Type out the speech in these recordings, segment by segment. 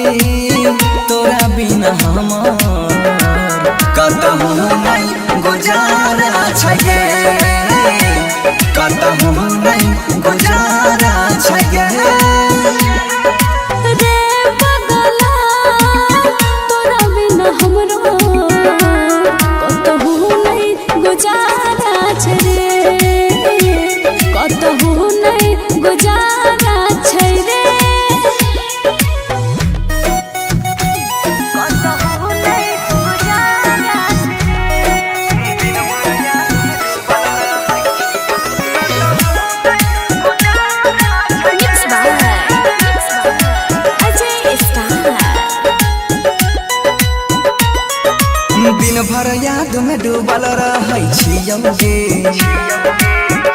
पगली तोरा बिना हमर कतहु नहीं गुजारा छै गे, कतहु नहीं गुजारा छै गे। रे पगला तोरा बिना हमरो कतहु नहीं गुजारा छै रे, कतहु नहीं गुजारा छै रे। कतहु नहीं गुजारा छै रे। Mix by Ajay Star. दिन भर याद में डूबल रहै छियौगे,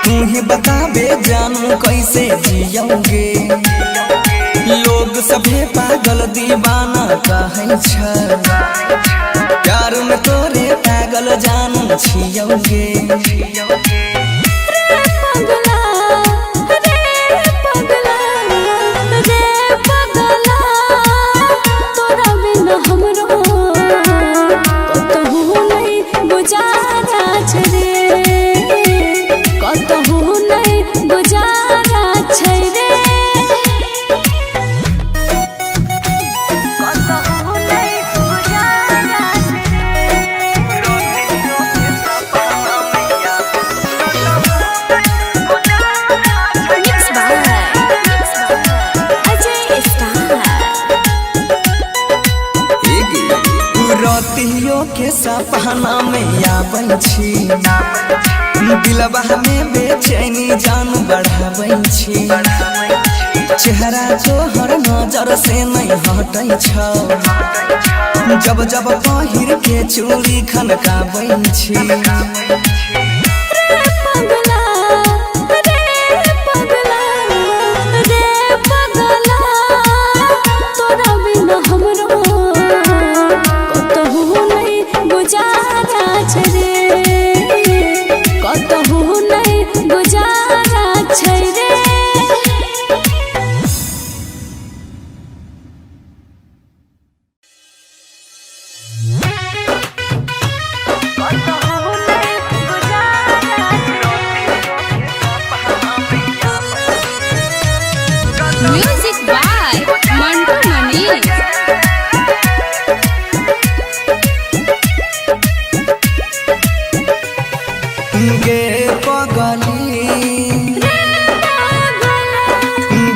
तू ही बताबे जानू कैसे जियौगे। लोग सभे पागल दीवाना कहै छै, प्यार में तोरे पागल जानू छियौगे। रे पगला, रे पगला, रे पगला तोरा बिना हमरो कतहु नहीं गुजारा छै रे, कतहु नहीं गुजारा छै रे। कतहु नहीं गुजारा छै रे। Mix by Ajay Star. रतियो के सपना में आबै छी, दिलवा में बेचैनी जान बढ़ाबै छी। चेहरा तोहर नजर से नहीं हटै छौ, जब जब पहिर के चूड़ी खनकाबै छी। रे पगला, रे पगला, रे पगला तोरा बिना हमरो कतहु नहीं गुजारा छै रे, कतहु नहीं गुजारा छै रे। कतहु नहीं गुजारा म्यूजिक बाय मंटू मनीष। गे पगली, रे पगला,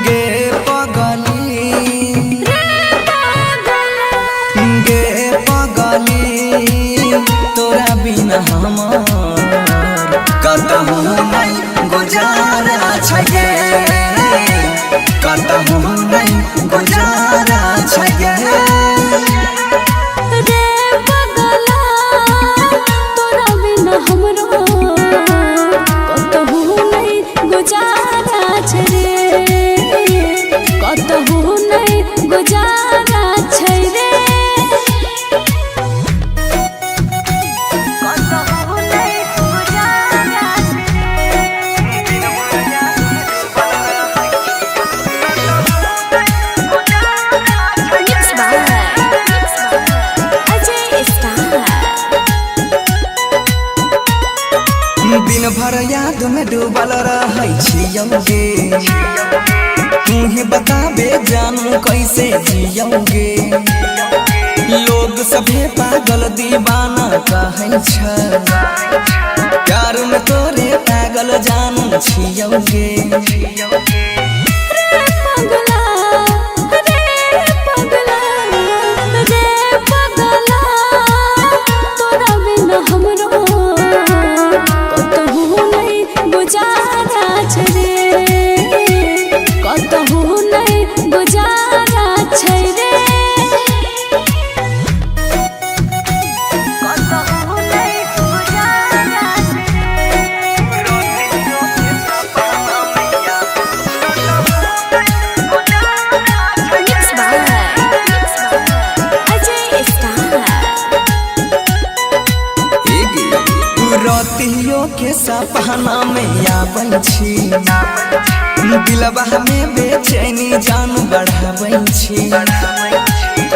गे पगली, रे पगला गे पगली तोरा बिना हमर कतहु नहीं गुजारा छै गे, कतहु नहीं गुजारा छै गे। रे पगला तोरा बिना हमरो कतहु नहीं गुजारा छै रे, कतहु नहीं गुजारा छै रे। कतहु नहीं गुजारा छै रे। Mix by Ajay Star. दिन भर याद में डूबल रहै छियौगे, तू ही बताबे जानू कैसे जियौगे। लोग सभे पागल दीवाना कहै छै, प्यार में तोरे पागल जानू छियौगे। रे पगला, रे पगला, रे पगला तोरा बिना हमरो कतहु नहीं गुजारा छै रे, कतहु नहीं गुजारा छै रे। कतहु नहीं गुजारा छै रे।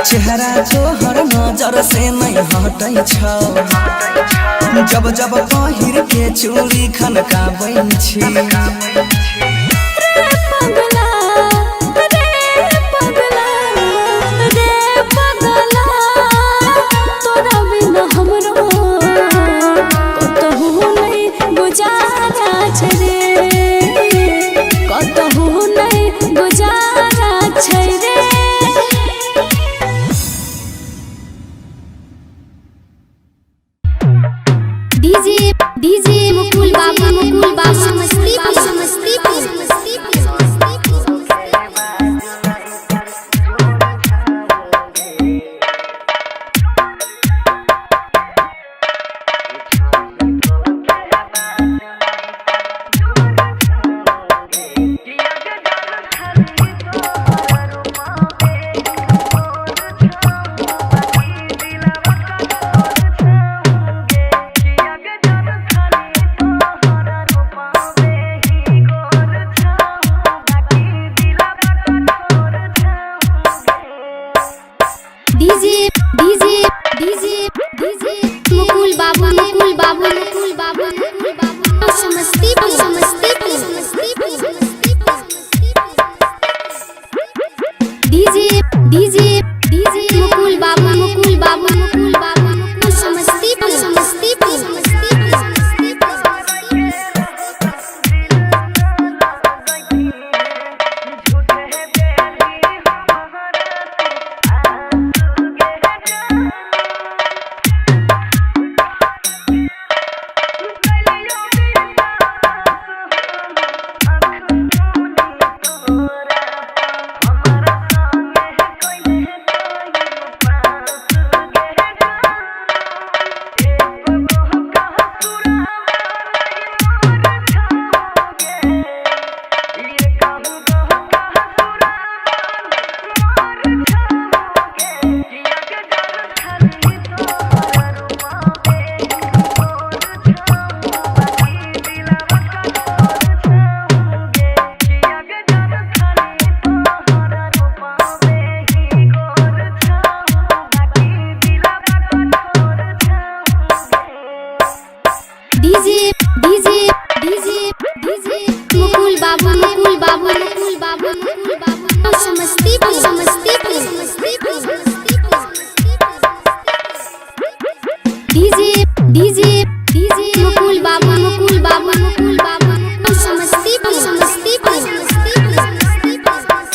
चेहरा तोहर नजर से नहीं हटै छौ। जब जब पहिर के चूड़ी खनकाबै छी। रे पगला, रे पगला, रे पगला, तोरा बिना हमरो कतहु नहि गुजारा छै रे, कतहु नहि गुजारा छै रे। डीजे डीजे मुकुल बाबू, मुकुल बाबू, Samastipur, Samastipur, Samastipur. DJ DJ DJ DJ Mukul Babu, Mukul Babu, Mukul Babu, Mukul Babu, Samastipur, Samastipur, Samastipur, Samastipur. DJ DJ DJ Mukul Babu, Mukul Babu, Mukul Babu, Samastipur, Samastipur, Samastipur, Samastipur. DJ DJ DJ DJ Mukul Babu, Mukul Babu, Mukul Babu, Mukul Babu, Samastipur, Samastipur, Samastipur, Samastipur. DJ DJ DJ Mukul Babu, Mukul Babu, Mukul Babu, Samastipur, Samastipur, Samastipur, Samastipur.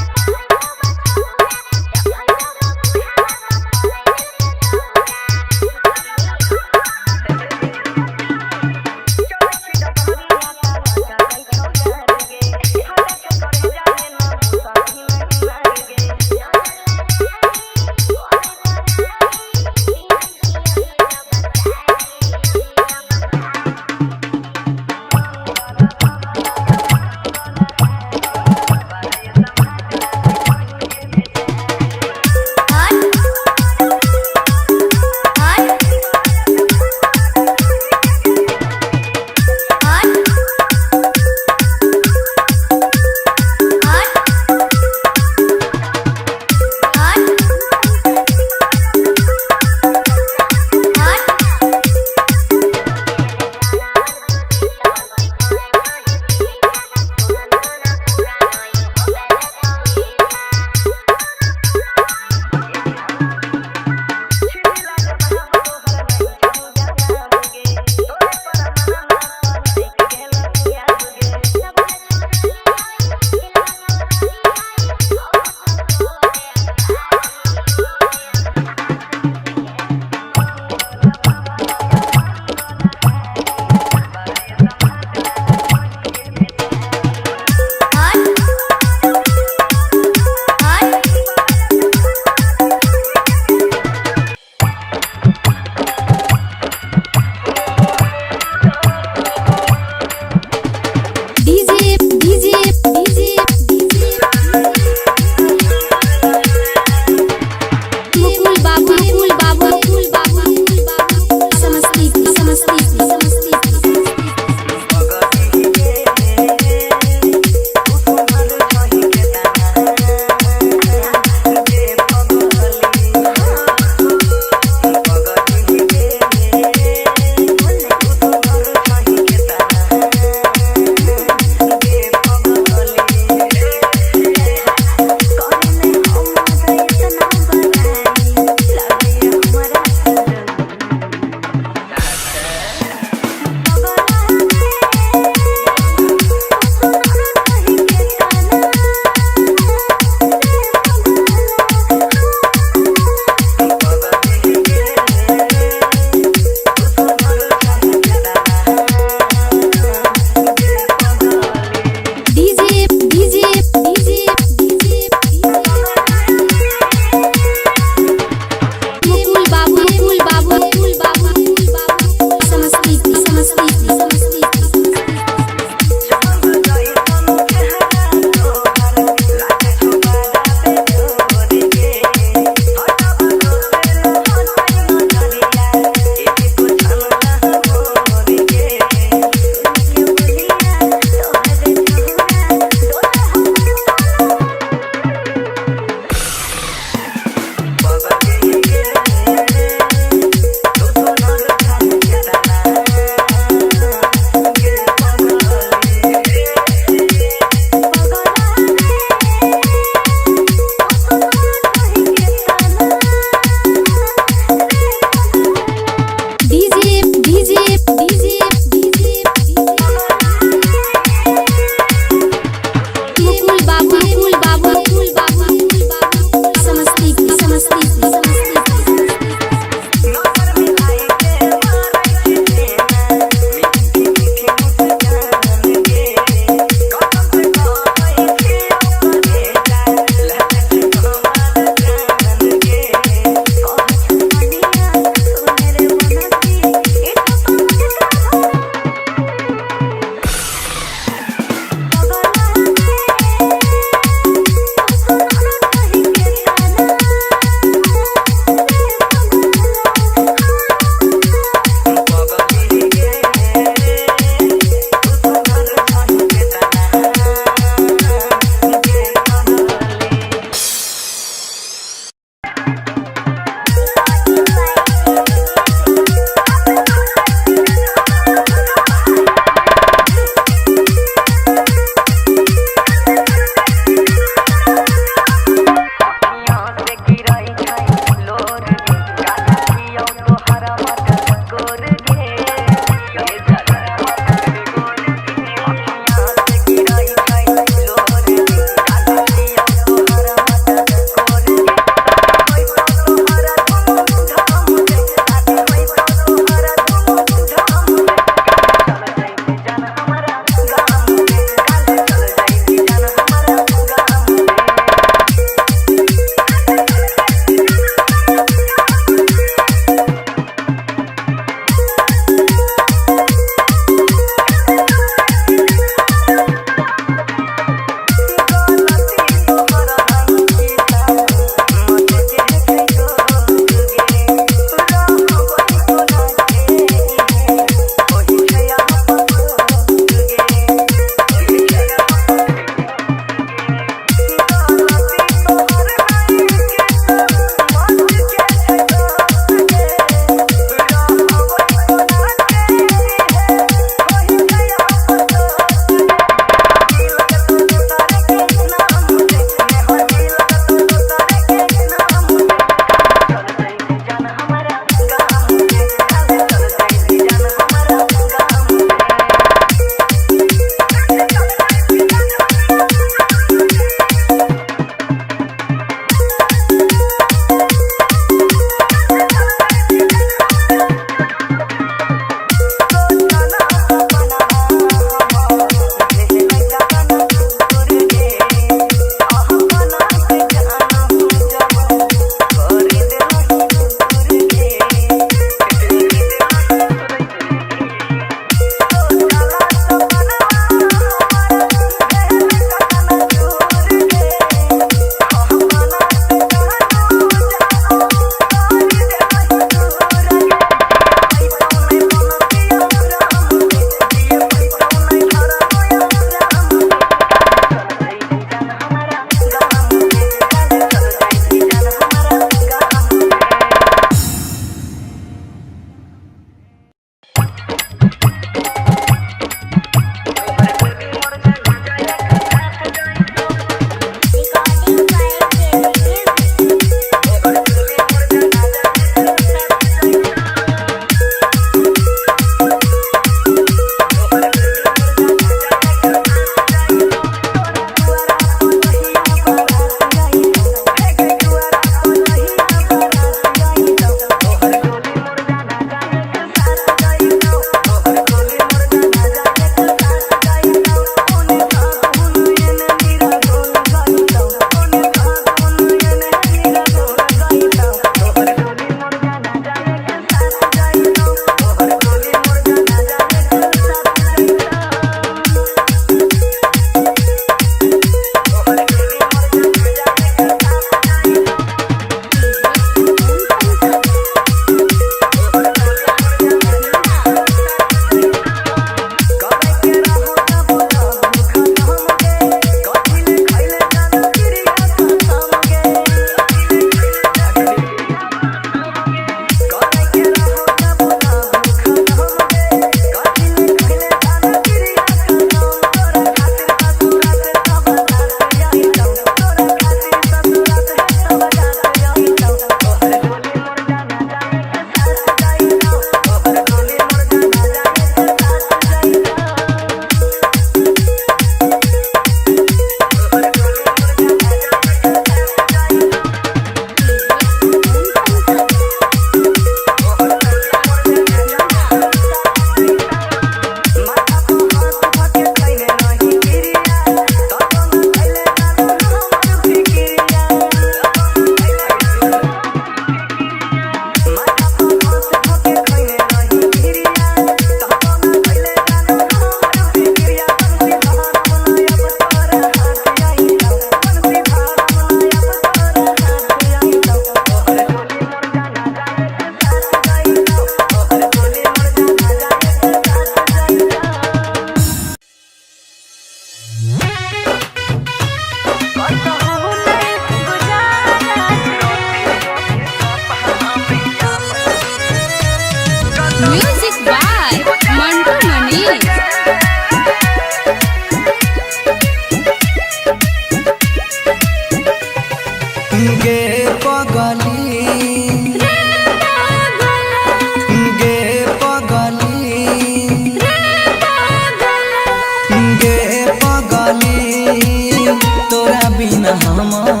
बिना हमर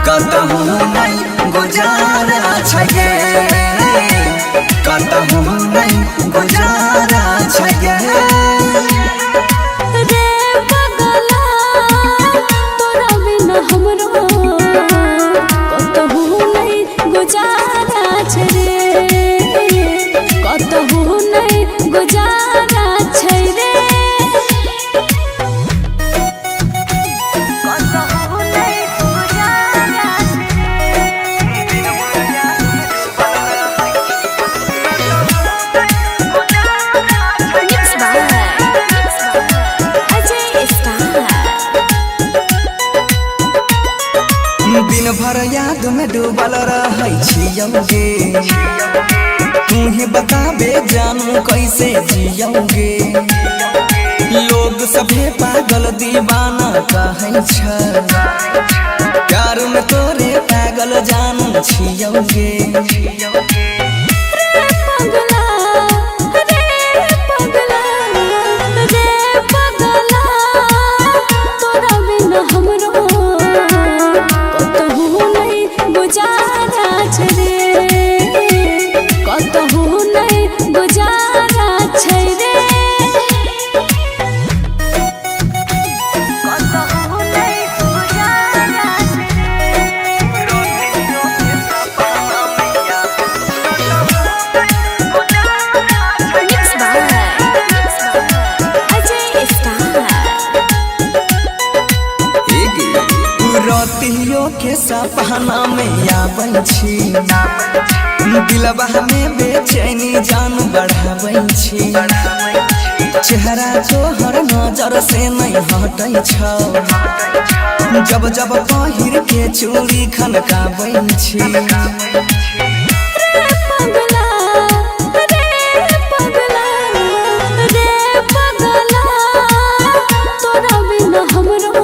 कतहु नहीं गुजारा छै गे, कतहु नहीं गुजारा छै गे। रे पगला तोरा बिना हमरो कतहु नहीं गुजारा छै रे, कतहु नहीं गुजारा छै रे। कतहु नहीं गुजारा छै रे। Mix by Ajay star. दिन भर याद में डूबल रहै छियौगे, तू ही बताबे जानू कैसे जियौगे। लोग सभे पागल दीवाना कहै छै, प्यार में तोरे पागल जानू छियौगे। रे पगला रे पगला रे पगला तोरा बिना हमरो कतहु नहीं गुजारा छै रे, कतहु नहीं गुजारा छै रे। कतहु नहीं गुजारा छै रे। Mix by Ajay star. रतियो के सपना में आबै छी, दिलवा में बेचैनी जान बढ़ाबै छी। चेहरा तोहर नजर से नहीं हटै छौ, जब जब पहिर के चूड़ी खनकाबै छी। रे पगला रे पगला रे पगला तोरा बिना हमरो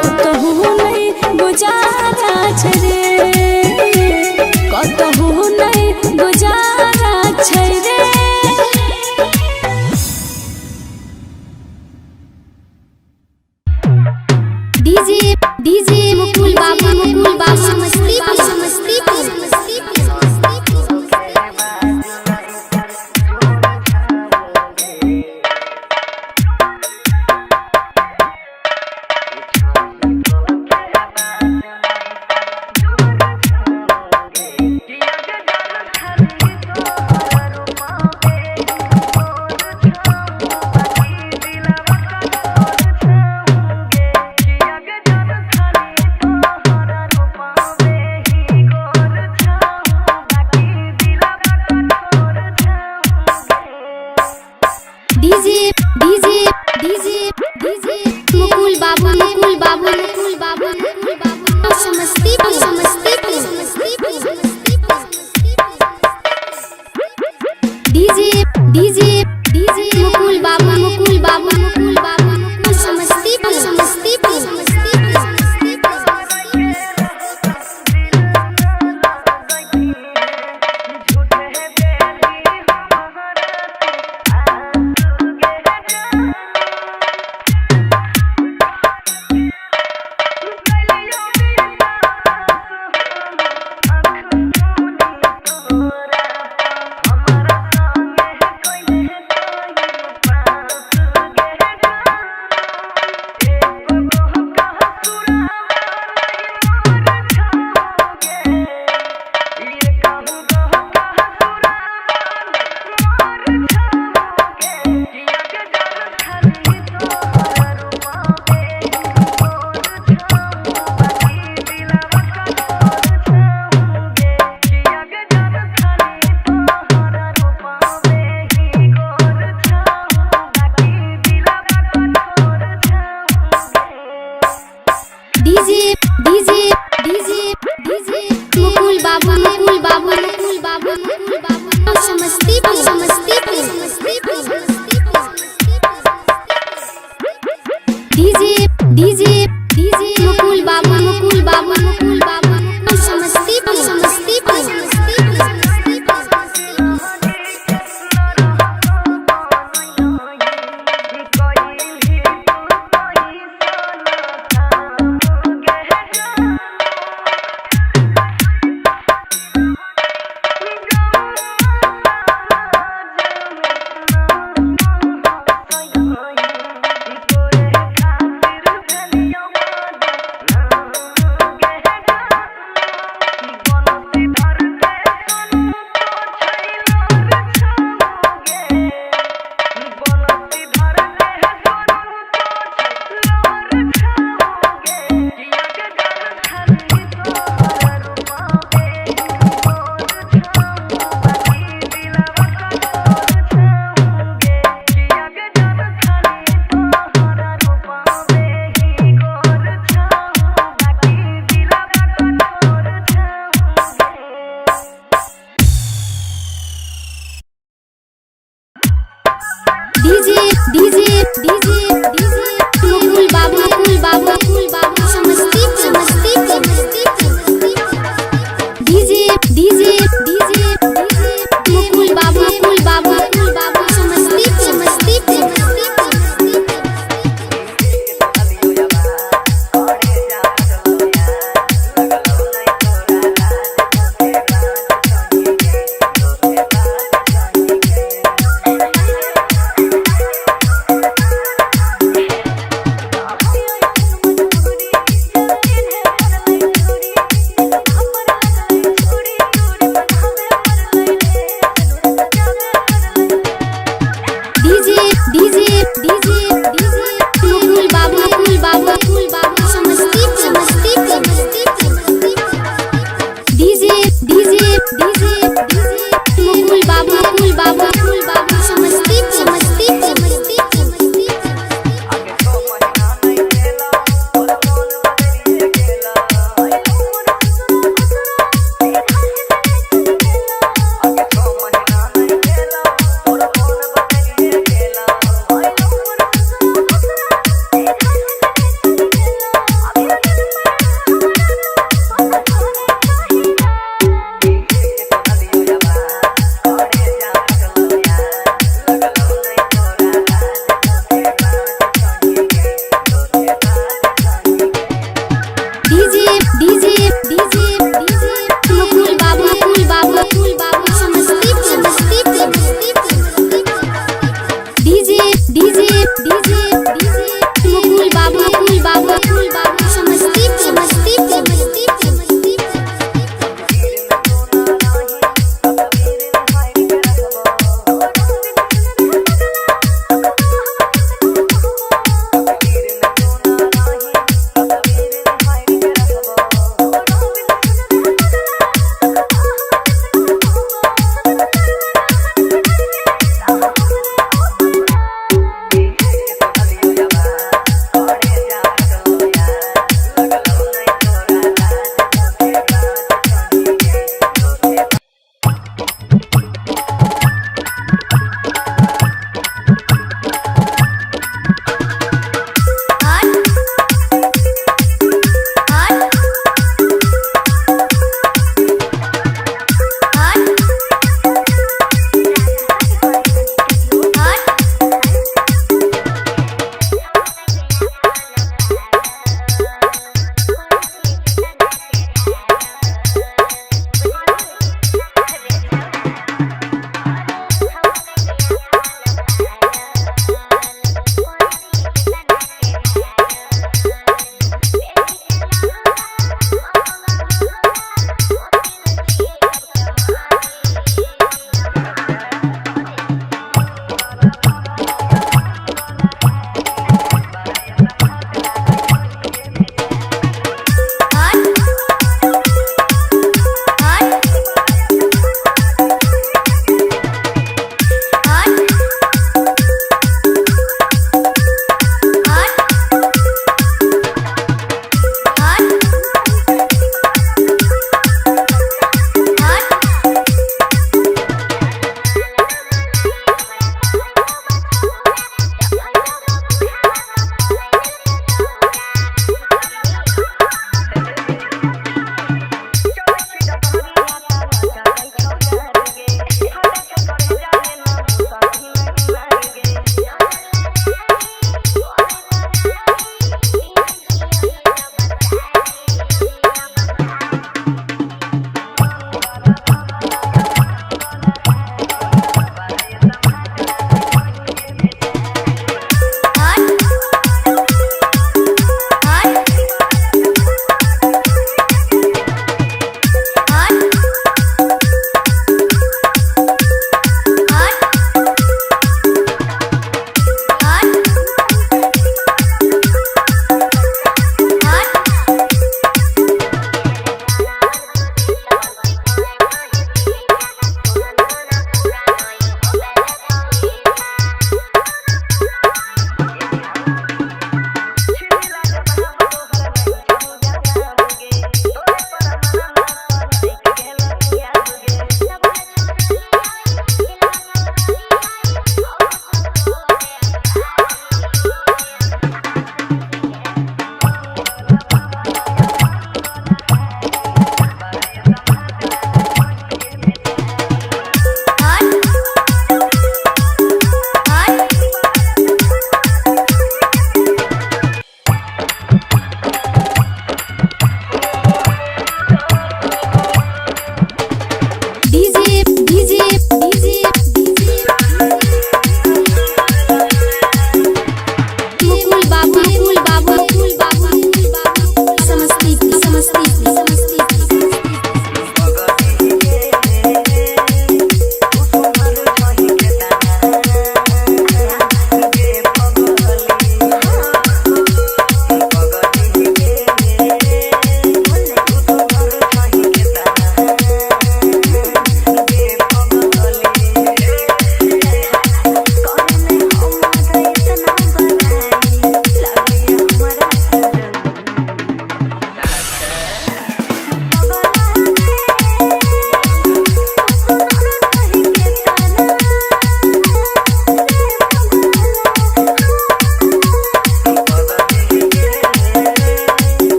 कतहु नहीं गुजारा छै रे, कतहु नहीं गुजारा छै रे। DJ DJ Mukul Babu Mukul Babu Samastipur Samastipur Samastipur. DJ DJ DJ DJ Mukul Babu Mukul Babu Mukul Babu Mukul Babu Samastipur Samastipur Samastipur Samastipur. DJ DJ DJ Mukul Babu Mukul Babu Mukul Babu Mukul Samastipur Samastipur Samastipur Samastipur. DJ DJ DJ DJ Mukul Babu Mukul Babu Mukul Babu Mukul Babu Samastipur Samastipur Samastipur Samastipur. DJ DJ DJ Mukul Babu Mukul Babu Mukul Babu Mukul Samastipur Samastipur Samastipur Samastipur.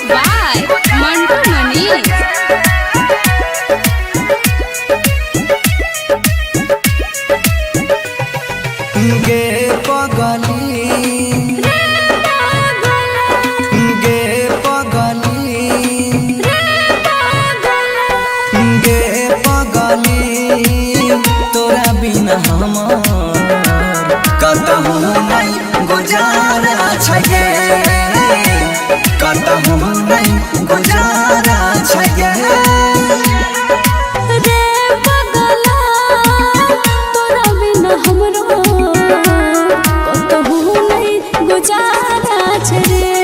by Mantu Manish. गे पगली, गे पगली, गे पगली, तोरा बिना हमर कतहु नहीं गुजारा छै गे, कतहु नहीं गुजारा छै गे। रे पगला, तोरा बिना हमरो कतहु नहीं गुजारा छै रे,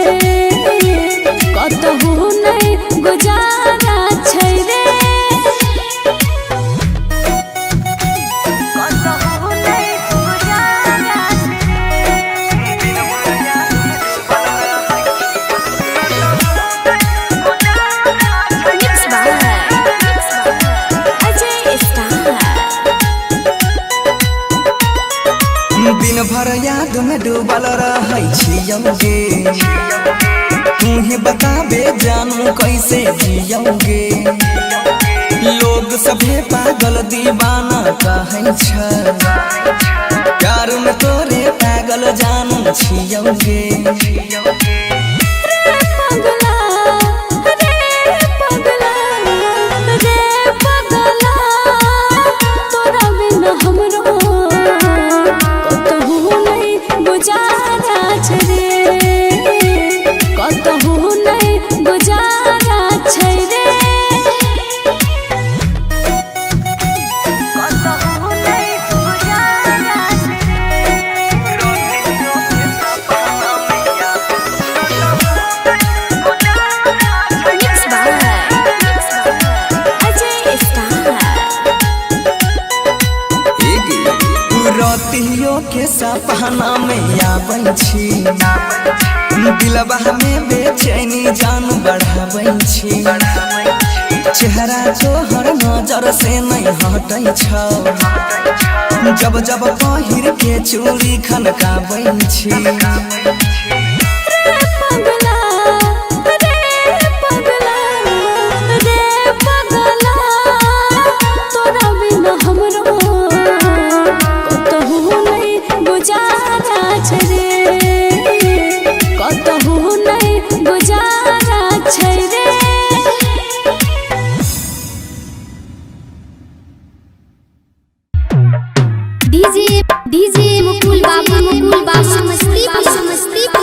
कतहु नहीं गुजारा छै रे। कतहु नहीं गुजारा मिक्स बाय अजय स्टार। दिन भर याद में डूबल रहै छियौगे, तू ही बताबे जानू कैसे जियौगे। लोग सभे पागल दीवाना कहै छै, प्यार में तोरे पागल जानू छियौगे। रे पगला, रे पगला, रे पगला, तोरा बिना हमरो कतहु नहीं गुजारा छै रे, कतहु नहीं गुजारा छै रे। कतहु नहीं गुजारा मिक्स बाय अजय स्टार। रतियो के सपना में आबै छी, दिलबा में बेचैनी जान बढ़ाबै छी। चेहरा तोहर नजर से नहीं हटै छौ, जब जब पहिर के चूड़ी खनकाबै छी। रे पगला, रे पगला, रे पगला, तोरा बिना हमरो कतहु नहीं गुजारा छै रे, कतहु नहीं गुजारा छै रे। डीजे डीजे मुकुल बाबू, मुकुल बाबू, समस्तीपुर, समस्तीपुर।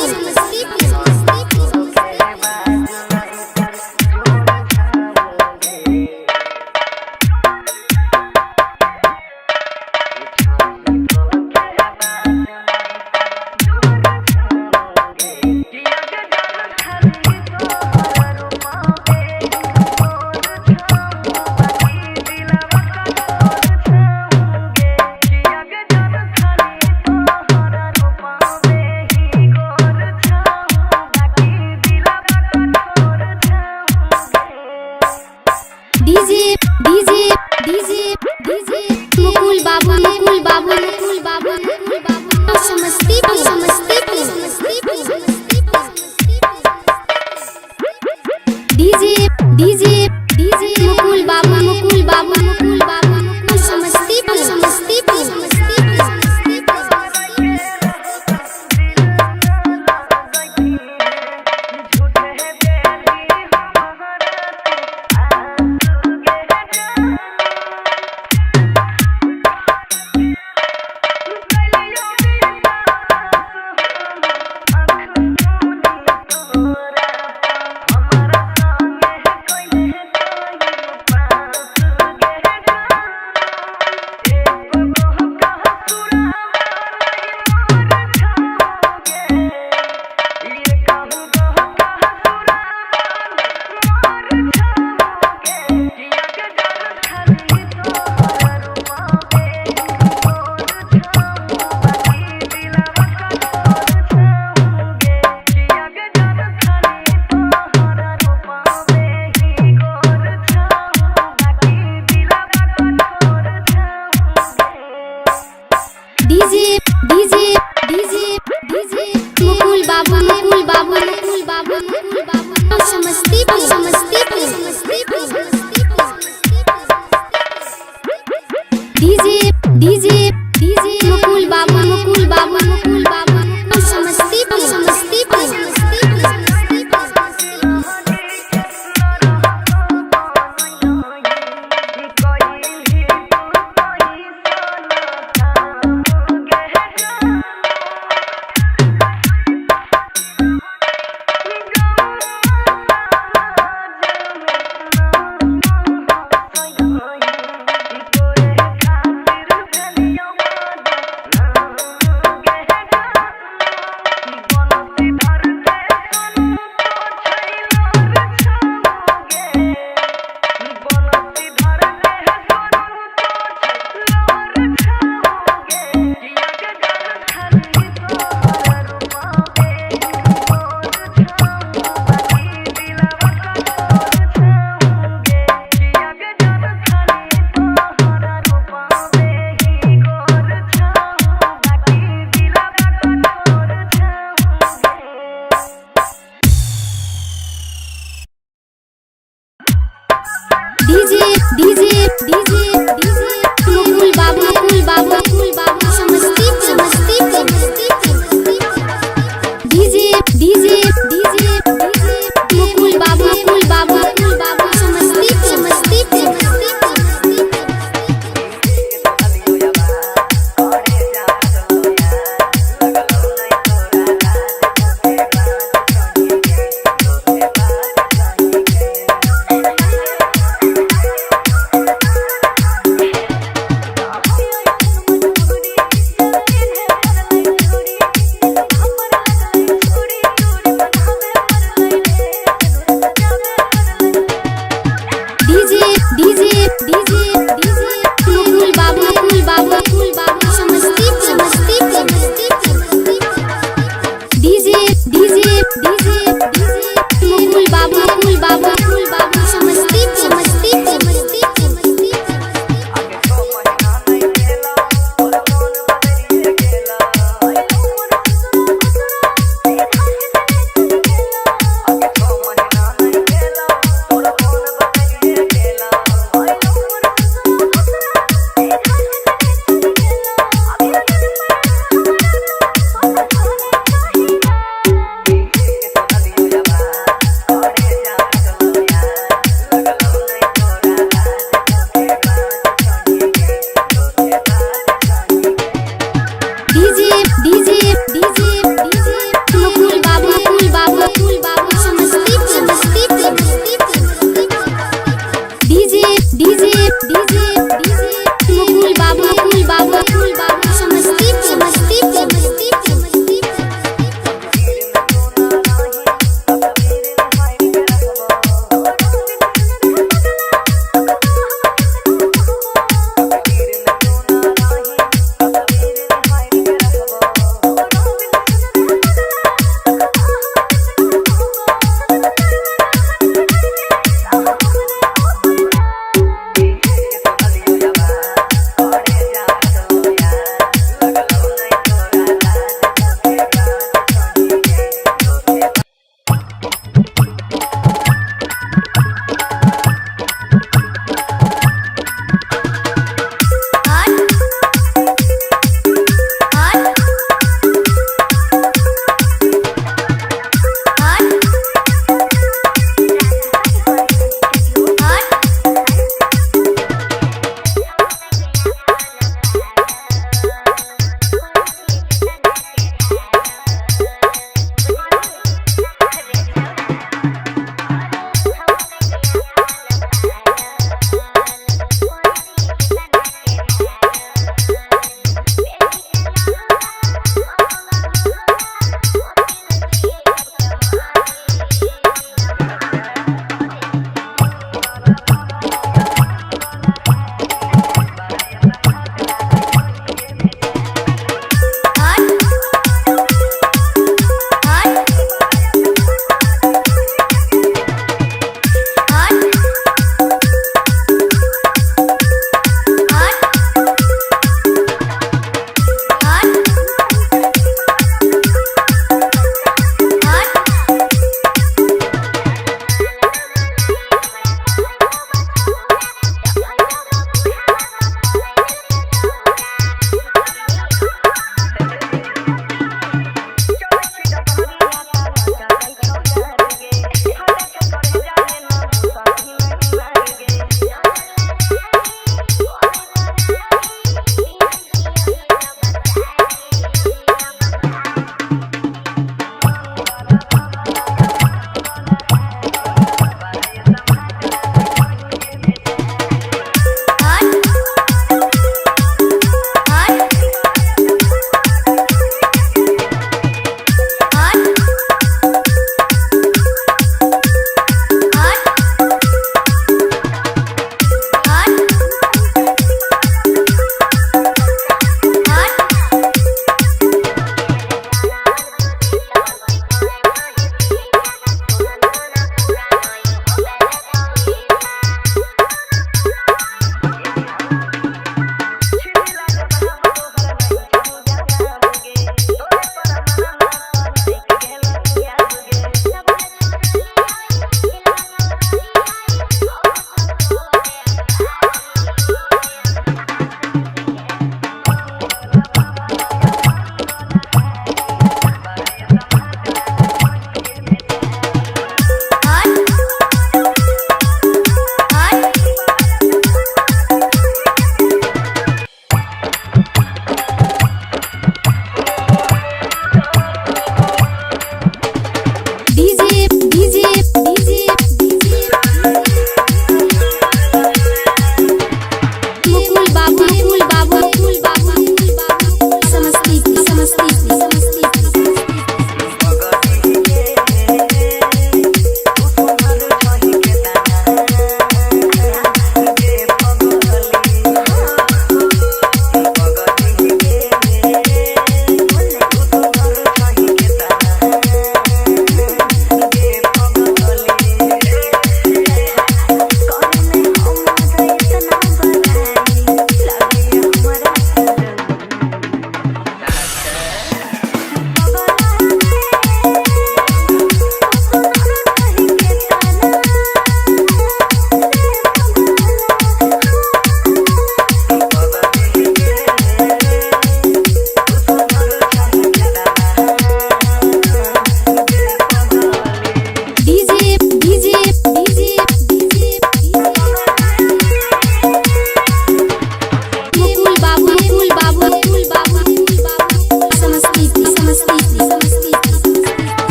DJ DJ.